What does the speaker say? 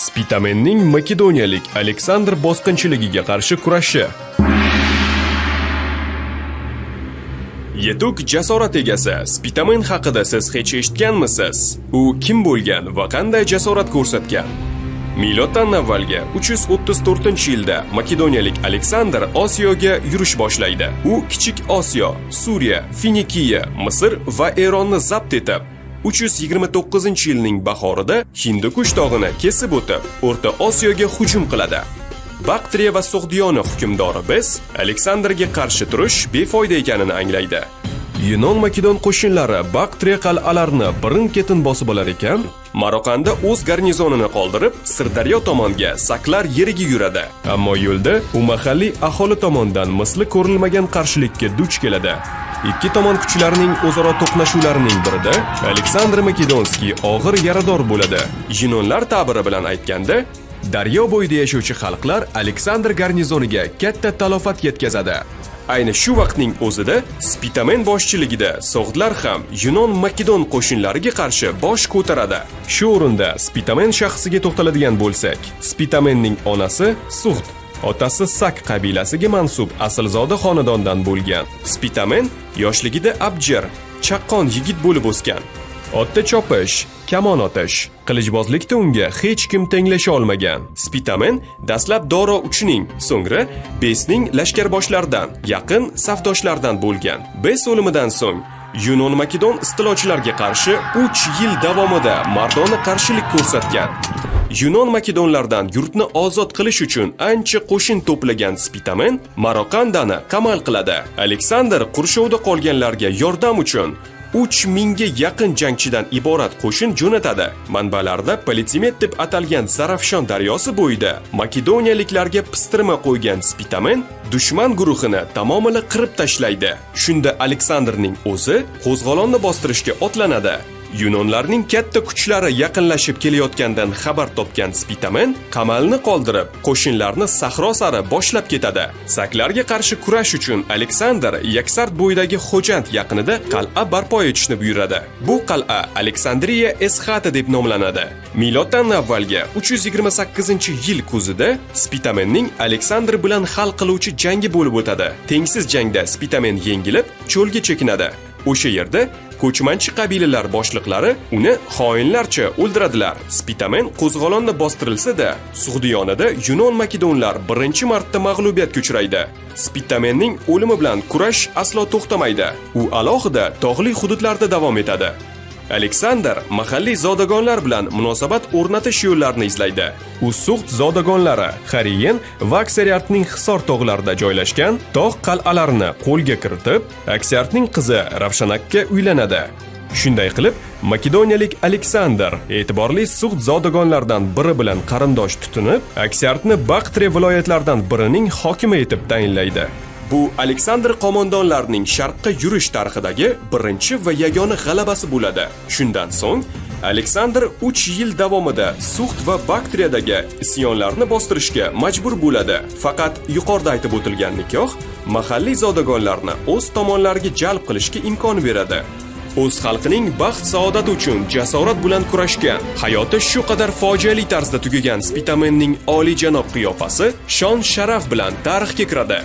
Spitamenning makedoniyalik Aleksandr bosqinchiligiga qarshi kurashi. Yetuk jasorat egasi Spitamen haqida siz hech eshitganmisiz? U kim bo'lgan va qanday jasorat ko'rsatgan? Miloddan avvalgi 334-yilda makedoniyalik Aleksandr Osiyoga yurish boshlaydi. U Kichik Osiyo, Suriya, Finikiya, Misr va Eronni zabt etib, 329-yilning bahorida Hindukush tog'ini kesib o'tib, O'rta Osiyoga hujum qiladi. Baktriya va So'g'diyona hukmdori Bes Aleksandrga qarshi turish befoyda ekanini anglaydi. Yunon Makedon qo'shinlari Baktriya qal'alarini birin-ketin bosib olar ekan, Maroqanda o'z garnizonini qoldirib, Sirdaryo tomonga Saklar yeriga yuradi. Ammo yo'lda u mahalliy aholi tomonidan misli ko'rilmagan qarshilikka duch keladi. Ikki tomon kuchlarining o'zaro to'qnashuvlarining birida Aleksandr Makedonskiy og'ir yarador bo'ladi. Yunonlar ta'biri bilan aytganda, daryo bo'yida yashovchi xalqlar Aleksandr garnizoniga katta talofat yetkazadi. Ayni shu vaqtning o'zida Spitamen boshchiligida So'g'dlar ham Yunon-Makedon qo'shinlariga qarshi bosh ko'taradi. Shu o'rinda Spitamen shaxsiga to'xtaladigan bo'lsak, Spitamenning onasi Sug'd, otasi Sak qabilasiga mansub aslzoda xonadondan bo'lgan. Spitamen yoshligida abjir, chaqqon yigit bo'lib o'sgan. Otda chopish, kamon otish, qilichbozlikda unga hech kim tenglasha olmagan. Spitamen dastlab Doro 3ning, so'ngra Besning lashkarboshlaridan, yaqin safdoshlaridan bo'lgan. Bes o'limidan so'ng Yunon Makedon istilochilarga qarshi 3 yil davomida mardona qarshilik ko'rsatgan. Yunon makedonlardan yurtni ozod qilish uchun ancha qo'shin to'plagan Spitamen Maroqandani qamal qiladi. Aleksandr qurshovda qolganlarga yordam uchun 3000 ga yaqin jangchidan iborat qo'shin jo'natadi. Manbalarda Politimet deb atalgan Zarafshon daryosi bo'yida makedoniyaliklarga pistirma qo'ygan Spitamen dushman guruhini tamomila qirib tashlaydi. Shunda Aleksandrning o'zi qo'zg'olonni bostirishga otlanadi. Yunonlarning katta kuchlari yaqinlashib kelayotgandan xabar topgan Spitamen qamalni qoldirib, qo'shinlarni sahro sari boshlab ketadi. Saklarga qarshi kurash uchun Aleksandr Yaksart bo'yidagi Xo'jand yaqinida qal'a barpo etishni buyuradi. Bu qal'a Aleksandriya Esxata deb nomlanadi. Miloddan avvalgi 328-yil kuzida Spitamenning Aleksandr bilan hal qiluvchi jangi bo'lib o'tadi. Tengsiz jangda Spitamen yengilib, cho'lga chekinadi. O'sha yerda ko'chmanchi qabilalar boshliqlari uni xoinlarcha o'ldiradilar. Spitamen qo'zg'olonni bostirilsa-da, Sug'diyonada Yunon makedonlar birinchi marta mag'lubiyatga uchraydi. Spitamenning o'limi bilan kurash aslo to'xtamaydi. U alohida tog'li hududlarda davom etadi. Aleksandr mahalliy zodagonlar bilan munosabat o'rnatish yo'llarini izlaydi. U Sug'd zodagonlari Xariyen va Aksariartning Hisor tog'larida joylashgan tog' qal'alarini qo'lga kiritib, Aksartning qizi Ravshanakka uylanadi. Shunday qilib, makedoniyalik Aleksandr e'tiborli Sug'd zodagonlaridan biri bilan qarindosh tutinib, Aksartni Baktriya viloyatlaridan birining hokimi etib tayinlaydi. Bu Aleksandr qo'mondonlarining sharqqa yurish tarixidagi birinchi va yagona g'alabasi bo'ladi. Shundan so'ng Aleksandr 3 yil davomida Sug'd va Baktriyadagi isyonlarni bostirishga majbur bo'ladi. Faqat yuqorida aytib o'tilgan nikoh mahalliy zodagonlarni o'z tomonlariga jalb qilishga imkon beradi. O'z xalqining baxt saodati uchun jasorat bilan kurashgan, hayoti shu qadar fojiali tarzda tugagan Spitamenning oliyjanob qiyofasi shon sharaf bilan tarixga kiradi.